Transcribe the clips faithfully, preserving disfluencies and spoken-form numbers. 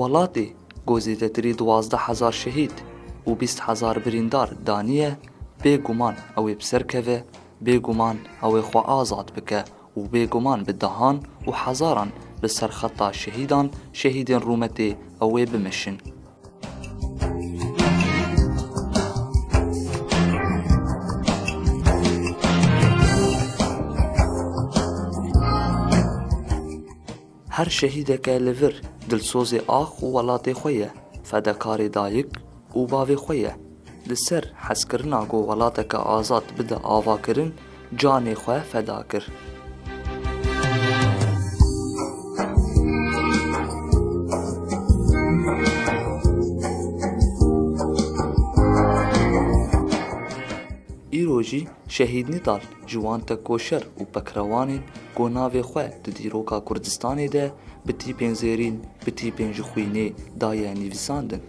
Welatê ku zêdetirî duwazdeh hezar şehîd û bîst hezar birîndar daniye, bêguman ew ê bi ser keve, bêguman ew ê xwe azad bike û bêguman bi dehan û hezaran li ser xeta şehîdan, şehîdên rûmetê ew ê bimeşin. Her şehîdeke li vir dilsozê ax û welatê xwe ye, fedekarê dayik û bavê xwe ye. Li ser hezkirina ku welateke azad bide avakirin, canê xwe feda kir. Îro jî Şehîd Nîdal ji wan tekoşer û pekrewanên ku navê xwe di dîroka Kurdistanê de bi tîpên zêrîn, bi tîpên ji xwînê daye nivîsandin.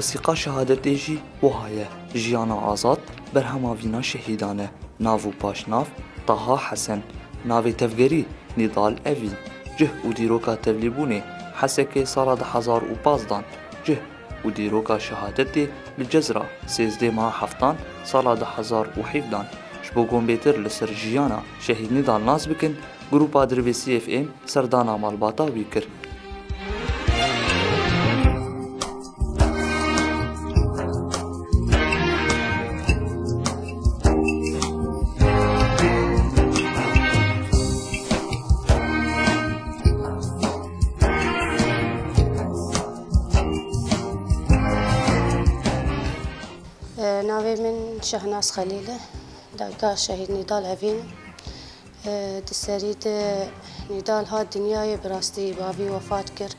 Wesîqa şehadetê jî wiha ye: Jiyana azad berhema vîna şehîdan e. Nav û paşnav: Taha Hesen. Navê tevgerî: Nîdal Evîn. Cih û dîroka tevlîbûnê: Hesekê sala du hezar û pazdeh. Cih û dîroka şehadetê: li Cezra, sêzdeh meha heftan sala du hezar û hevdeh. Ji bo ku hûn bêtir li ser jiyana Şehîd Nîdal nas bikin, Grupa Dirbêsî F M serdana malbata wî kir. Navê min Şehnaz Xelîl e. Dayika Şehîd Nîdal Evîn im. Di serî de Nîdal hat dinyayê, bi rastî bavî wefat kir.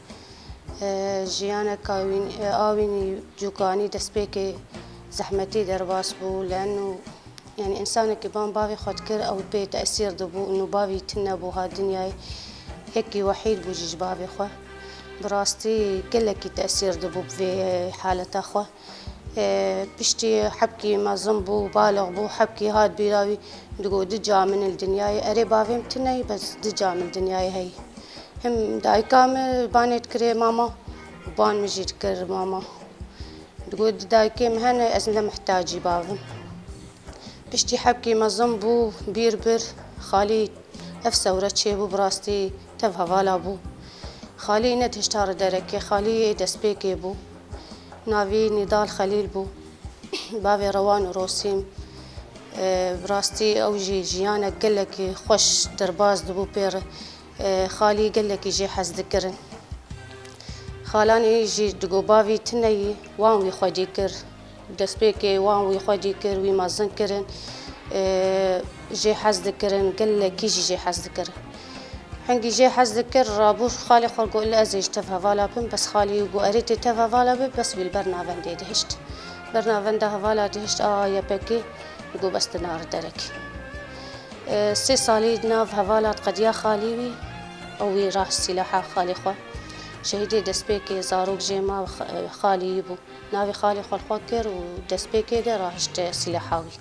Jiyaneka wîn-, a wînî cûkanî destpêkê zehmetî derbas bû, li enû, yanî, însanekî ban bavê xwe dikir, ew pê tesîr dibû, û bavî tune bû, hat dinyayê. Yekî wehîd bû jî ji bavê xwe. Bi rastî gelekî tesîr dibû bi vê haleta xwe. E, piştî hebkî mezin bû, balix bû, hebkî hat bîra wî, digot, "Du ca min li dinyayê, erê, bavê min tune yî, bes du ca min li dinyayê heyî." Him dayika min banê dikirê mama, û ban min jî dikir mama. Digot, "Di dayikê min hene, ez ne mihtacî bavim." Piştî hebkî mezin bû, bîr bir, xalî ev sewre çêbû, bi rastî tev hevala bû. Xalî nedihişta ri derekê, xalî yê destpêkê bû. Navî Nîdal Xelîl bû. Bavê Rewan û Rosîm. E, bi rastî ew jî jiyanek gelekî xweş derbas dibû pê re. E, xalî gelekî jê hez dikirin. Xalanê jî digot bavî tune yî, wan wî xwedî kir. Destpêkê wan wî xwedî kir, wî mezin kirin. E, jê hez dikirin, gelekî jî jê hez dikirin. Hingî jê hez dikir, rabû xalê xwe got, "Li ez ê ji tev hevala bim." Bes xalî got, "Erê, tê tev hevala bî." Bes wî li ber navendê dihişt. Ber navenda hevala dihişt, a Y P G got, "Bes tu nari derekî." E, sê salî nav hevala diqediya xalî wî, ew wî rahişt sîlaha xalê xwe. Şehîdê destpêkê zarok jê ma, xalî wî bû. Navê xalê xwe li xwe kir û destpêkê de rahişt sîlaha wî.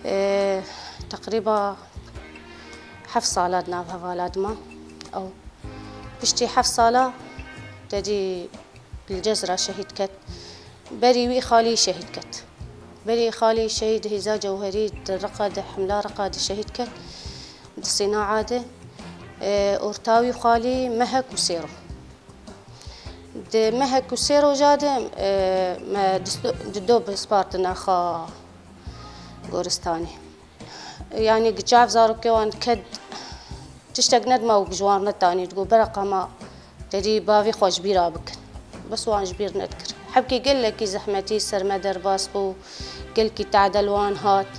E, teqrîba heft sala di nav hevala de ma. Ew piştî heft sala te dî li Cezra şehîd ket. Berî wî xalî şehîd ket. Berî xalî şehîd hêza Cewherî di Reqa de, hemla Reqa de şehîd ket. Di Sînaa de, e, orta wî xalî mehek û sêro. Di mehek û sê roja de, e, me disto-, dido bispartine xa goristanê. Yanî giçav zarokê wan ked tiştek nedima û ji wan netanî, digot, "Bereqa ma derî bavê xwe ji bîra bikin." Bes wan ji bîr nedikir. Hebkê gelekî zehmetî ser me derbas bû, gelkî tade li wan hat.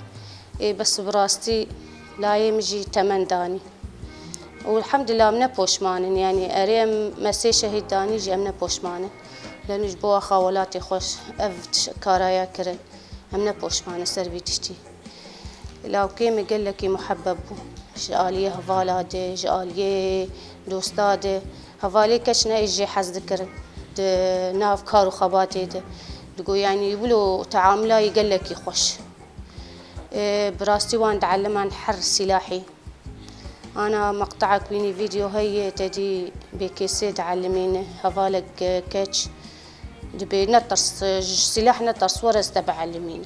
Ê, bes bi rastî layê min jî temen danî. Û elhamdulillah em ne poşman in, yanî erê em me sê şehîd danî jî em ne poşman in. Lenû ji bo axa welatê xwe ev tiş-, karaya kirin. Em ne poşman in ser vî tiştî. Lawkê min gelekî muhebbeb bû. Ji aliyê hevala de, ji aliyê dosta de. Hevalê keç ne jê hez dikirin. Di nav kar û xebatê de. Digo, yanî wilo teamula yê gelekî xweş. Ê, bi rastî wan dieliman her silahî. Ana meqte'ek wînî vîdeo heye, te dî bêkêsê dielimîne, hevalek, e, keç dibê netirs, ji silah netirs, were ez te bielimînim.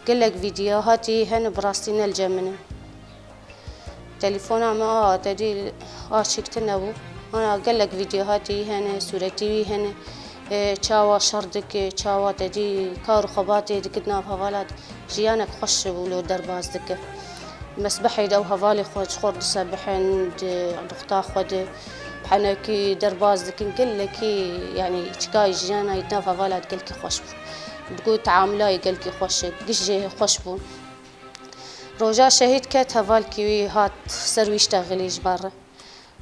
Gelek vîdeo hatî hene bi rastî ne li cem min in. Telefona me a te dî aşîk tune bû. Ana gelek vîdeo hatî hene, sûretî wî hene. E, çawa şer dike, çawa te dî kar û xebatê dike di nav hevala de. Jiyanek xweş bû lo derbas dike. Mesbehê de ew hevalê xwe ji xwe re disebihin, di nuqta xwe de henekî derbas dikin, gelekî, yanî çika jiyana yê di nav hevala de gelkî xweş bû. Digot teamula yê gelkî xweş e, gişt jê xweş bûn. Roja şehîd ket, hevalkî wî hat ser wî ştexilî ji me re.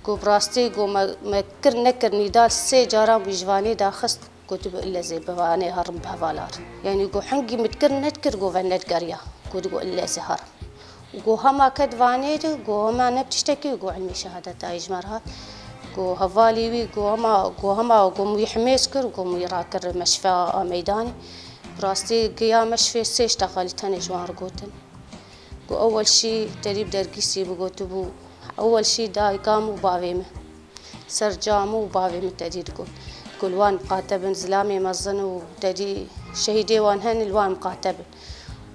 Got, bi rastî, got, me, me kir nekir nîdal sê caran wî ji vanê daxist. Got, dibû illezê bi vanê herim bi hevalar. Yanî, got, hingî min dikir nedikir, got, ve nedigeriya. Got, digot, illezê herim. Got, hema ket vanê de, got, hema ne bi tiştekî, got, ilmê şehadetayê ji me re hat. Got, hevalî wî, got, hema, got, hema, got, min wî himêz kir, got, min wî rakir meşfa a meydanê. Bi rastî giya meşfê sê ştexalî tenê ji wan re gotin. Got, ewel şî te dî bi dergîsî bigotibû, ewel şî dayika min û bavê min. Ser ca min û bavê min te dî digot. Got, li wan miqate bin, zilamê mezin û te dî şehîdê wan hene, li wan miqate bin.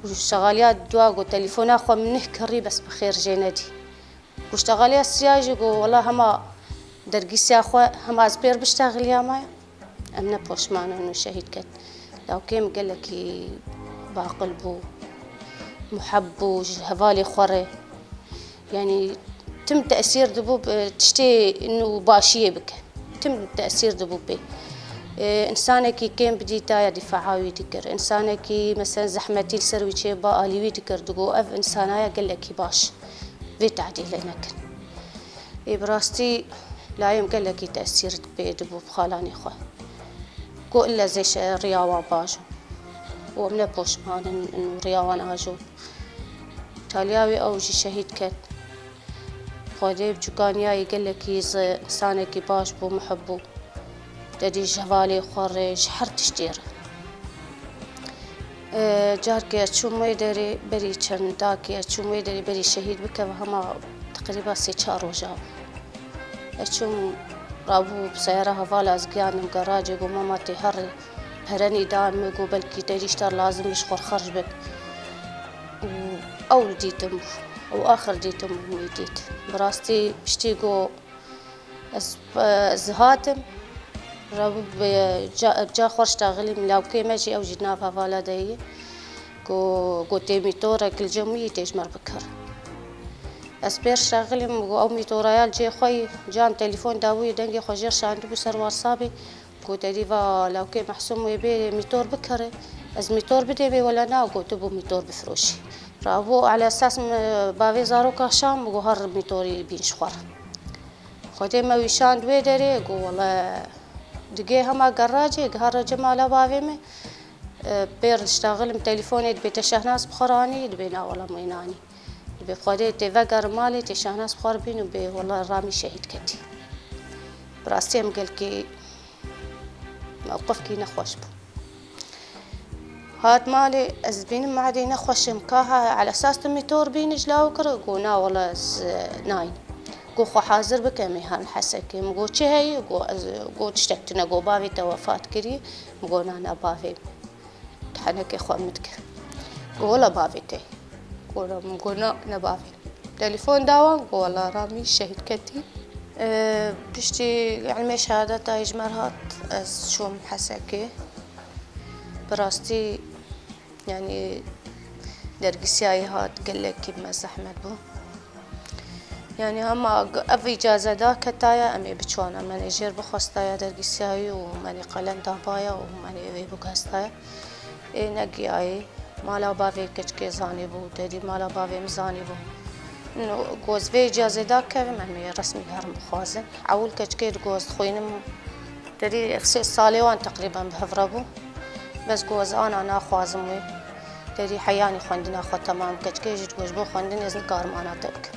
Û şexaliya dua got, telefona xwe min nih kirî, bes bi xêr jê nedî. Got, şexaliya siya jî got, wela hema dergîsiya xwe, hema ez pêr biştexiliyamaya. Em ne poşman in û şehîd ket. Lawkê min gelekî baqil bû, muheb bû ji hevalê xwe re. Yanî tim tesîr dibû bi tiştê nû başiyê bike. Tim tesîr dibû pê. Ê, însanekî kêm bidîtaya dîfaa wî dikir. Însanekî, meselen, zehmetî li ser wî çêba alî wî dikir. Digot, ev însanaya gelekî baş. Vê tadîlê nekin. Ê, bi rastî layê min gelekî tesîr pê dibû bi xalanê xwe. Ku illezê şe-, riya wan bajo. Û em ne poşman in û riya wan ajo. Taliya wê ew jî şehîd ket. Xwedê bi çûkaniyayê gelekî zi-, insanekî baş bû, muhib bû. Te dî ji hevalê xwe re, ji her tiştê re. E, carkê ez çûm wê derê, berî çendakê ez çûm wê derê, berî şehîd bikeve, hema teqrîba sê çar roja bû. Ez çûm, rabû bi seyara hevala ez giyandim geracê, got, "Mama, tê herê." Perenî da min, got, "Belkî te dî ji te re lazim bî, ji xwe re xerc bik." Û ew li dîtim bû. Ew axir dîtim bû, min dît. Bi rastî piştî got, Ez, e, ez hatim. Rabû bi ca, bi ca xwe ştaxilîm, lawkê me jî, ew jî nav hevala de yî. Ku, ku tê mîtorek li cem wî tê ji me re bikir. Ez pêr ştaxilîm, ku ew mîtoraya li cê xwe yî, can telefon dabûyê, dengê xwe jê şandibû ser WhatsAppê. Ku te dî va lawkê Mehsûm wê bê mîtor bikire. Ez mîtor bidê bê wela na, gotibû mîtor bifiroşî. Rabû ala esas min bavê zaroka şam, ku her mîtorî bîn ji xwe re. Xwedê me wî şand wê derê, got, "Wele, digê hema geracê, gihara ci mala bavê min, e, pêr diştaxilim telefonê, dibê te Şehnaz bi xwe re anî?" Dibê, "Na, wele, min wê nanî." Dibê, "Xwedê tê vegerim malê, tê Şehnaz bi xwe re bîn û bê, wele, Ramî şehîd ketî." Bi rastî em gelkî mewqifkî nexweş bû. Hat malê, ez dibînim madê nexweş im, ka ha, ala esas tu mîtor bînî ji lawik re? Go, na wele ez, e, nayînim. Go, xwe hazir bike, em ê herin Hesekê. Min go, çi heye? Go, ez, go, tiştek tune. Go, bavê te wefat kiriye. Min go, na, na bavê min. Tu henekê xwe min dike. Go, wele bavê te ye. Go, na, min go, na, ne bavê min. Telefon da wan, go, wele Ramî şehîd ketî. E, piştî ilmê şehadeta ji me re hat, ez çûm Hesekê. Bi rastî, yanî, dergîsiyayî hat, gelekî bi me zehmet bû. Yanî, hema g-, ev îcaze da ketaya, em ê biçûna, menê jêr bixwestaya dergîsiyayî û menê qelem dabaya û menê wê biguhestaya. Ê negiyayê. Mala bavê keçikê zanîbû, te dî mala bavê min zanîbû. Goz vê îcazê dakevim, em ê resmî herin bixwazin. Ewil keçikê digoz dixwînim. Derî sê salê wan teqrîben bi hev re bû. Bes goz ana naxwazim wê. Derî heyanî xwendina xwe temam. Keçikê jî digoz bo xwendin ez nikarim ana te bikim.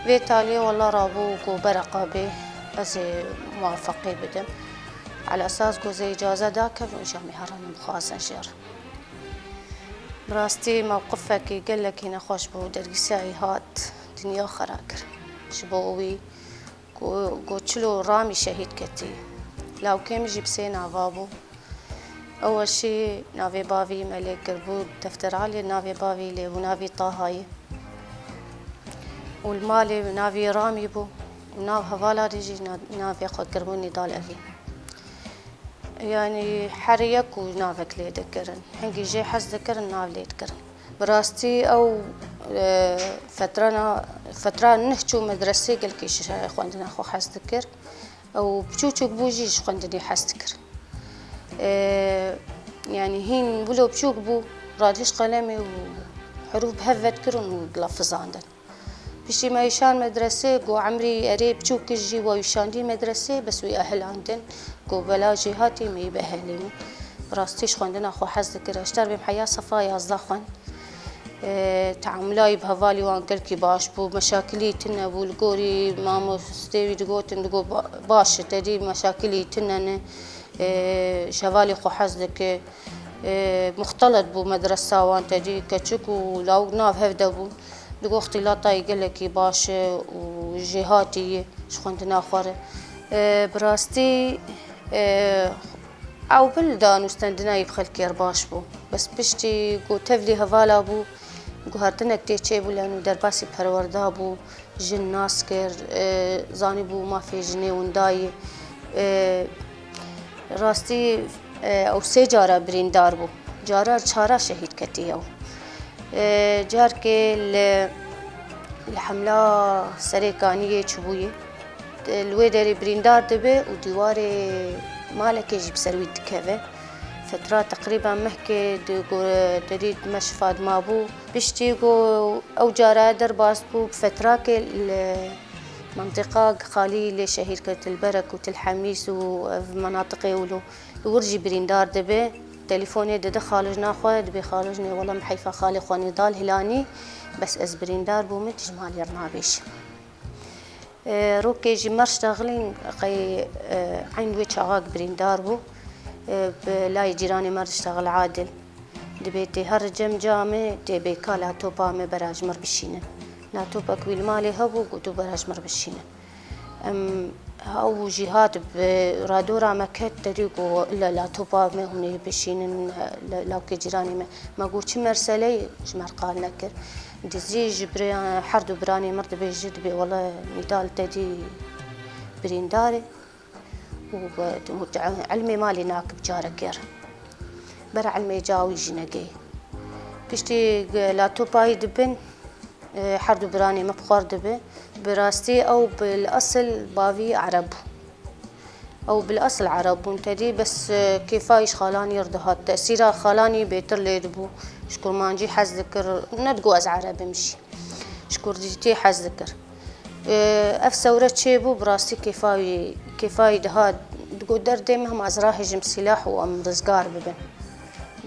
Vê taliyê wela rabû ku bereqa bê, ez ê muwafeqê bidim. Ala esas gozê îcaze dakevim, îja em ê herin bixwazin jê re. Bi rastî mewqifekî gelekî nexweş bû, dergîsayî hat dinya xera kir. Ji bo wî ku, ku çilo Ramî şehîd ketî. Lawkê min jî bi sê nava bû. Ew weşî navê bavî me lê kirbû, Defter Alî navê bavî lê bû, navî Tahayî. Û li malê navî Ramî bû. Û nav hevala dî jî na-, navê xwe kirbû Nîdal Evîn. Yanî her yek û navek lê dikirin. Hingî jê hez dikirin, nav lê dikirin. Bi rastî ew, e, fetra na-, fetra neh çû medresê gelkî ji xwendina xwe hez dikir. Ew biçûçik bû jî ji xwendinê hez dikir. E, yanî hîn wilo biçûk bû, radhiş qelemê û herûf bi hev vedikirin û dilafizandin. Piştî me îşan medresê, ku emrî erê biçûk jî we îşandî medresê, bes wî ehilandin, ku bela jê hatî me yî bi ehelî min. Bi rastî ji xwendina xwe hez dikir. Ez ji te re bêm heya sefa yazdeh xwend. E, teamula yî bi hevalî wan gelkî baş bû, meşakilî tune bû, li gorî mamostê wî digotin, digot, "Ba-, baş e, te dî meşakilî tune ne." E, ji hevalê xwe hez dike. E, muxtelet bû medresa wan, te dî keçik û lawik nav hev de bûn. Digot, "Îxtîlata yî gelekî baş e û jêhatî ye ji xwendina xwe re." E, bi rastî, e, ew bil da nûstendina yî bi xelkê re baş bû. Bes piştî ku tevlî hevala bû, guhertinek tê çêbû, lê nû derbasî perwerda bû. Jin nas kir, e, zanîbû mafê jinê winda yî. E, rastî, e, ew sê cara birîndar bû. Cara çara şehîd ketî ew. E, carkê li, li hemla Serê Kaniyê çûbûyî. E, li wê derê birîndar dibe û dîwarê malekê jî bi ser wî dikeve. Fetra teqrîben mehkê di go-, derî me şifa dimabû. Piştî ku ew cara derbas bû, bi fetrakê li mentiqa Xalî lê şehîd kir, Til Berek û Til Hemîs û ev menatiqê wilo. Li wir jî birîndar dibe. Telîfonê dide xalijna xwe, dibê xalijnê, "Wela min heyfa xalê xwe Nîdal hilanî, bes ez birîndar bûme, tu ji malê re nabêjî." E, rokê jî me ştexilîn qey, e, eyn wê çaxak birîndar bû. E, bi layê cîranê me diştexil Adil. Dibê tê her cem camê tê bê ka latopa me bera ji mir bişînin. Latopek wî li malê hebû, got, "Tu bera ji mir bişînin." Em, ew jî hat bi radora me ket, te dî got, "Illa latopa me hûn ê bişînin, la-, lawkê cîranê me." Me got, "Çi meseleyê?" Ji me re qal nekir. Dizî ji bira-, her du biranê mir dibêje, dibê, "Wele Nîdal te dî birîndar e." Û, û, û ilmê malê nakib carekê re. Bera ilmê ca wî jî negeyê. Piştî, e, latopayî dibin, e, her du biranê me bi xwe re dibe. Bi rastî ew bil esil bavî Ereb bû. Ew bil esil Ereb bûn tedî, bes, e, kêfa wî ji xalanî re dihat. Tesîra xalanî bêtir lê dibû. Ji kurmancî hez dikir. Nedigot ez Ereb im jî. Ji kurdîtiyê hez dikir. Ev sewre çêbû, bi rastî kêfa wî, kêfa wî dihat, digot, "Derdê min hema ez rahêjim sîlah û em rizgar bibin."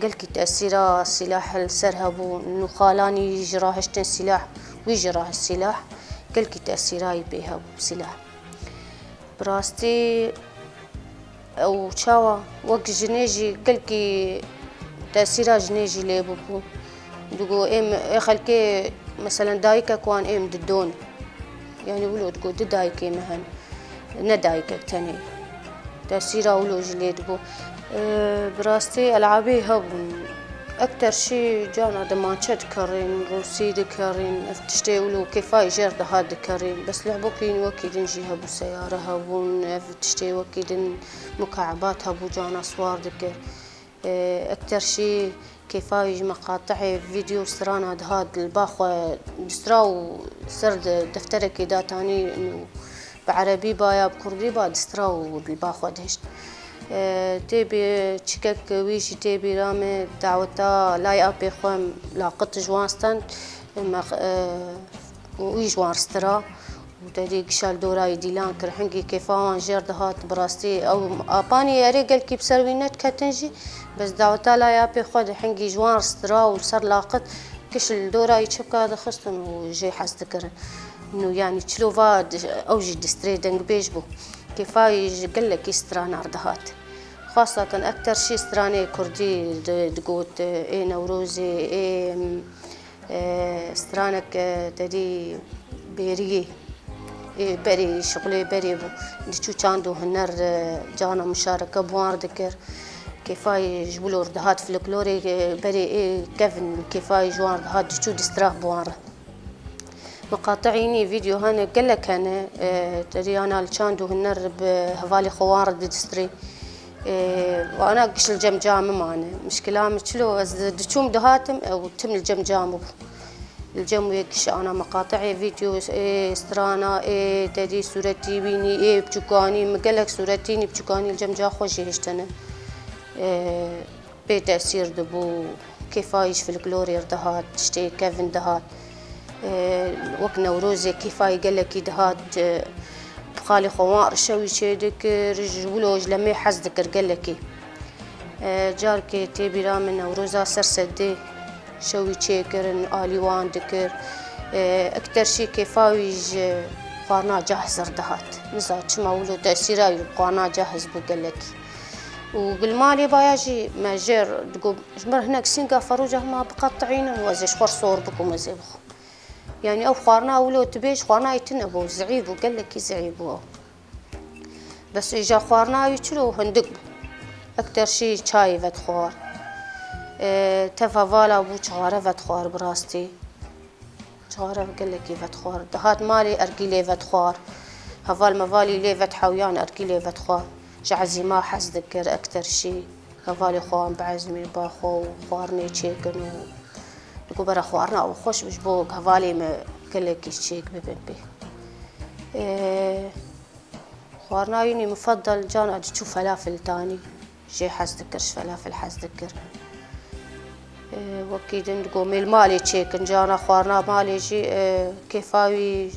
Gelkî tesîra sîlah li ser hebû, nû xalanî jî rahiştin sîlah, wî jî rahişt sîlah. Gelkî tesîra wî pê hebû sîlah. Bi rastî ew çawa wek jinê jî gelkî tesîra jinê jî lê bûbû. Digo êm ê xelkê, meselen dayikek wan êm didon. Yanî wilo digo du dayikê me hene. Ne dayikek tenê. Tesîra wilo jî lê dibû. Bi rastî elabî hebûn. Ekter şî cana demançe dikerîn, rûsî dikerîn, ev tiştê wilo kêfayî jêr dihat dikerîn. Bes lehbokî wekî din jî hebû, seyare hebûn, ev tiştê wekî din mukaebat hebû, cana siwar dikir. Ekter şî kêfayî ji meqatihê vîdeo strana dihat li ba xwe distra û ser de-, defterekê datanî û bi erebî ba ya bi kurdî ba distra û li ba xwe dihişt. E, tê bî çikek wî jî tê bîra me daweta lay apê xwe laqit ji wan stend. Me, e, û wî ji wan ristira û te dî gişa li dorayî dîlan kir. Hingî kêfa wan jêr dihat, bi rastî ew apanî erê gelkî bi ser wî nediketin jî, bes daweta laya pê xwe de hingî ji wan ristira û li ser laqit giş li dorayî çipka dixistin û jê hez dikirin. Nû, yanî çilo va di-, ew jî distrê dengbêj bû. Kêfa wî ji gelekî stranan dihat. Xwesta kin ekter şî stranê kurdî di-, digot, ê Newrozê, ê, e, stranek, e, te dî bêriyê, ê, berê, şixulê berê bû. Diçû çand û huner, e, cana muşareke bi wan re dikir. Kêfa wî ji wilo re dihat folklorê, e, berê ê kevin kêfa wî ji wan re dihat, diçû distrah bi wan re. Miqatînî vîdeo hene, gelek hene, e, te dî yana li çand û huner bi hevalê xwe wan re didistrê. E, wana giş li cem ca min mane. Mişkila min çilo, ez di-, diçûm dihatim, ew tim li cem ca min bû. Li cem wê giş ana miqatî vîdeo, ê strana, ê te dî sûretî bînî, ê biçûkanî, min gelek sûretînî biçûkanî li cem ca xwe jî hiştine. E, pê tesîr dibû, kêfa wî ji folklorê re dihat, tiştê kevin dihat. E, wek Newrozê kêfa wî gelekî dihat, e, bi xalê xwe wan re şewî çêdikir, ji wilo ji lemê hez dikir gelekî. E, carkê tê bîra min Newroza ser sedê şewî çêkirin, alî wan dikir. E, ekter şî kêfa wî ji xwarina cahiz re dihat. Niza çima wilo tesîra wî bi xwarina cahiz bû gelekî. Û gilmalê baya jî me jêr digot, ji min re hinek sînga feroca hema biqetînin û ez ê ji xwe re sor bikim, ez ê bixwim. Yanî ew xwarina wilo tu bêj, xwarina wî tune bû, zehîf bû, gelekî zehîf bû ew. Bes îja xwarina wî çilo hindik bû. Ekter şî çayê vedixwar. E, tev hevala bû, çixare vedixwar bi rastî. Çixare gelekî vedixwar. Dihat malê ergî lê vedixwar. Heval mevalî lê vedihewiyan ergî lê vedixwar. Ji ezîma hez dikir, ekter şî. Hevalê xwe wan biezmîn ba xwe û xwarinê çêkin û digot, bera xwarina ew xweş bi, ji bo hevalê me gelekî çêk bibin pê. Ê, xwarina wî nî mufeddel cana diçû felafil tanî. Jê hez dikir, ji felafil hez dikir. Ê, wekî din digot mêl malê çêkin, cana xwarina malê jî, ê, kêfa wî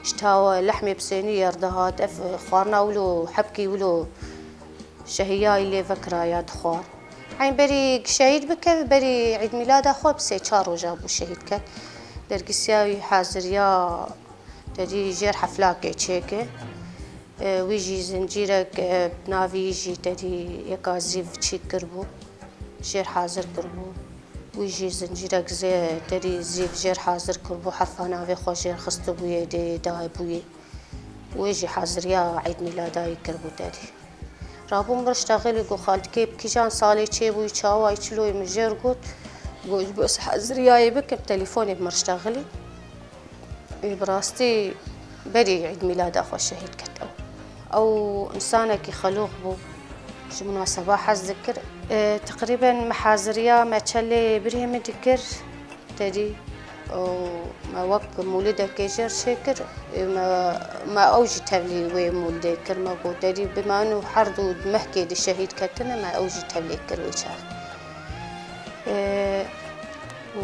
ji tawa lehmê pisênî yer dihat. Ev xwarina wilo, hebkî wilo şehiyayî lê vekiraya dixwar. Eyn berî şehîd bike, berî Eîd Mîlada xwe bi sê çar roja bû şehîd ket. Dergisiya wî haziriya te dî jêr heflakê çêke. E, wî jî zincîrek, e, bi navî jî te dî yeka zîv çîk kiribû. Jêr hazir kiribû. Wî jî zincîrek zê-, te dî zîv jêr hazir kiribû. Herfa navê xwe jêr xistibûyê, dê dayê bûyê. Wê jî haziriya Eîd Mîlada wî kiribû te dî. Rabû min riştexilî got, xaltikê bi kîjan salê çêbûyî, çawa wî çiloyê min jêr got. Got, ji bo ez haziriyayê bikim, telefonê min riştexilî. Ê, bi rastî berî Eîd Mîlada xwe şehîd ket ew. Ew însanekî xelûq bû, ji munaseba hez dikir. Ê, teqrîben me haziriya me çelê birê min dikir. Te dî, û me wek mûlidekê jêr çêkir, me, me ew jî tevlî wê mûlidê kir. Me got, te dî bi me û her du mehkê di şehîd ketine, me ew jî tevlî kir wê çaxê. E, û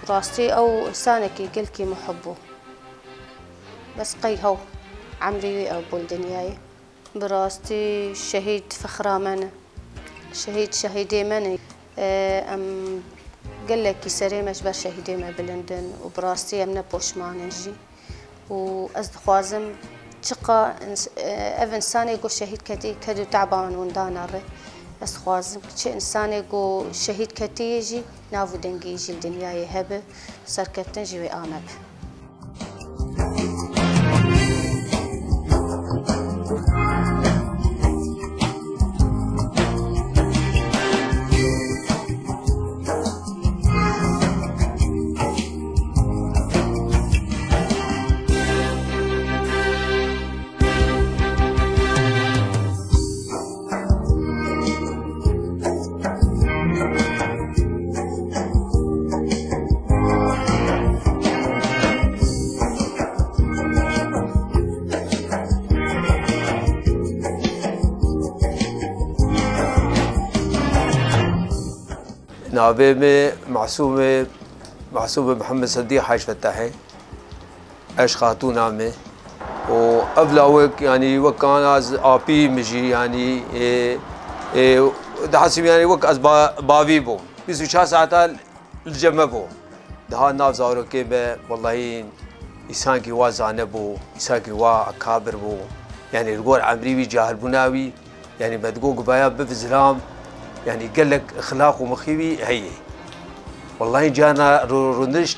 rastî ew însanekî gelkî muhib bû. Bes qey hew emrî wî ew bû li dinyayê. Bi rastî şehîd fixra me ne. Şehîd şehîdê me ne. E, em gelekî serê me ji ber şehîdê me bilind in û bi rastî em ne poşman in jî. Û ez dixwazim çiqa ins-, e, ev însanê ku şehîd ketî ked û teba wan winda nere. Ez dixwazim çi însanê ku şehîd ketiyê jî nav û dengî jî li dinyayê hebe, serkeftin jî wê ame be. Navê me Masûm e, Masûm e Mihemed Sedîq Haj Fetah e. Ez xatûna me û ev lawik, yanî wek kan ez apî min jî, yanî, ê, ê, dihesibî, yanî wek ez ba-, bavî bûm. Bîst û çar saeta li cem me bû. Diha nav zarokê me, wellahî, îsankî wa zane bû, îsankî wa akabir bû. Yanî li gor emrî wî, cahilbûna wî, yanî me digo guvaya biv zilam, yanî gelek exlaq û mixî wî heye. Wellahî carna ro-, rûnişt,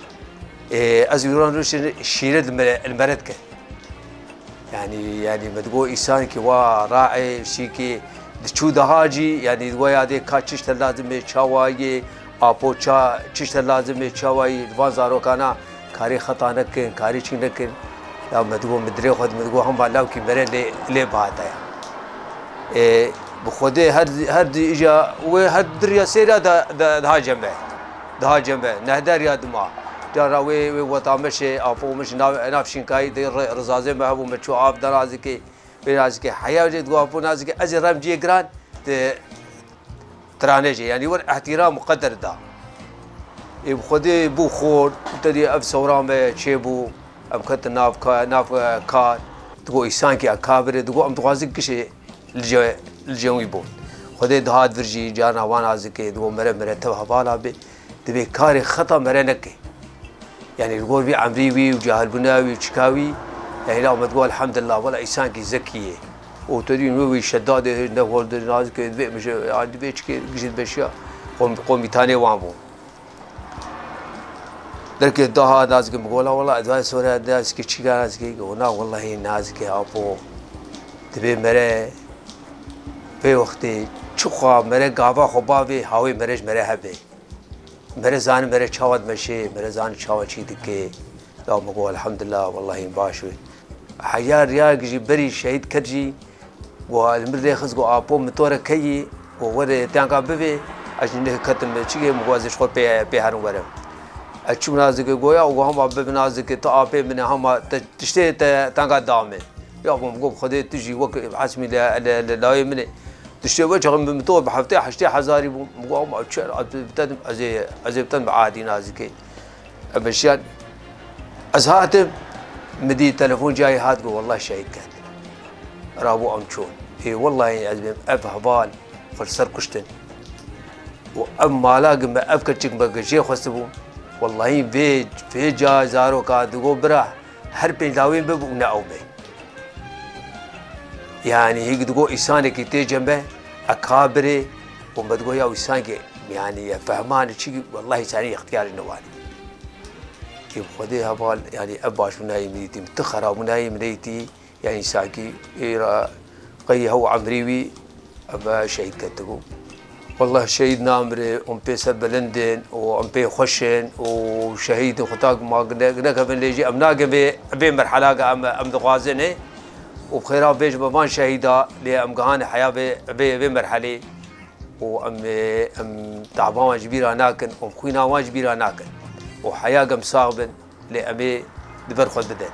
ê, ez wî ran rûniştin şîret li me, li me re dike. Yanî, yanî me digo îsankî wa rae şîkî diçû daha jî, yanî digo ya dê ka çi ji te lazim e, çawa yê, apo ça, çi ji te lazim e, çawa yî, li van zarokana karê xeta nekin, karê çî nekin. Ya me digo, mi dilê xwe, mi digo hema lawkî mere lê, lê bihata ya. Ê, bi Xwedê her, her di îja wê her di riya sêra da, da, daha cem e. Daha cem e. Nehdar ya dima. Cara wê, wê weta me şê, apo me şê nav, nav şinkayî de re-, rizazê me hebû, me çû av da nazikê. Wê nazikê. Heya jê digo apo nazikê. Ez ê rem ciyê giran, di tirane jê. Yanî wer ihtiram û qeder da. Ê bi Xwedê bû xor, te dî ev sewra me çêbû. Em ketin nav ka-, nav, e, kar. Digo îsankî akabir e, digo em dixwazin gişê li ce-, li cem wî bûn. Xwedê dihat vir jî, carna wan nazikê, digo mere, mere tev hevala bê. Divê karê xeta mere neke. Yanî li gor vî emrî wî û cahilbûna wî û çika wî, yanî la me digo elhamdulillah, wela îsankî zekî ye. Û te dî nû wî şedadê ne hol de nazikê, divê mişe, yanî divê çikê gişt beşiya qom-, komîtanê wan bû. Derkê daha nazikê min gola, wela ez vay sore nazikê çika nazikê, go na wellahî nazikê apo. Divê mere vê wextê çi xwe mere gava xwe bavê, hawê mere ji mere hebe. Mere zanî mere çawa dimeşê, mere zanî çawa çî dike. Ya min got, elhamdulillah, wellahî baş bû. Heya riya jî berî şehîd ket jî, got, li min rê xist, got, apo min to re keyî, got, were tenga bivê, ez jî neh ketim çigê, min got, ez ji xwe pê, pê herin werim. Ez çûm nazikê goya, û got, hema bibi nazikê, tu apê min e, hema te tiştê te tenga dame. Ya min got, Xwedê tu jî wek esmî li, li, li lawê min e. Tiştê we çaxin bi min to bi heftê heştê hezarî bû. Min got, ama çer, ez bitedim, ez ê, ez ê bitedim bi adî nazikê. Em eşiyan, ez hatim, min dî telefon cayê hat, got, wallah şehîd ket. Rabû em çûn. Ê, wallahî ez bêm ev heval xwe li ser kuştin. Û ev mala gi me, ev keçik me gi jê xwestibû. Wallahî vê, vê ca zaroka digo bira, her pênc lawên bibû û ne ew be. Yanî hîk digo îsanekî tê cem be, ekabirê û me digo ya îsankî, yanî ye fehmanê çi, wellahî îsanî ixtiyarê ne wanî. Kê bi Xwedê heval, yanî ev başbûnayê min dîtî, tu xerabûnayê min dîtî, yanî îsankî ê ra qey hew emrî wî, Ebe şehîd ketibû. Wallah şehîd namire, hûn pê serbilind in û em pê xweş in û şehîd xwe tak ma ne-, nekevin lê jî em nagin vê, vê merhela ke em, em dixwazin ê. Û bi xêra bêj be van şehîda, lê em gihane heya vê, vê, vê merhelê û em, em taba wan ji bîra nakin û em xwîna wan ji bîra nakin. Û heya ke em sax bin, lê em ê di ber xwe bidin.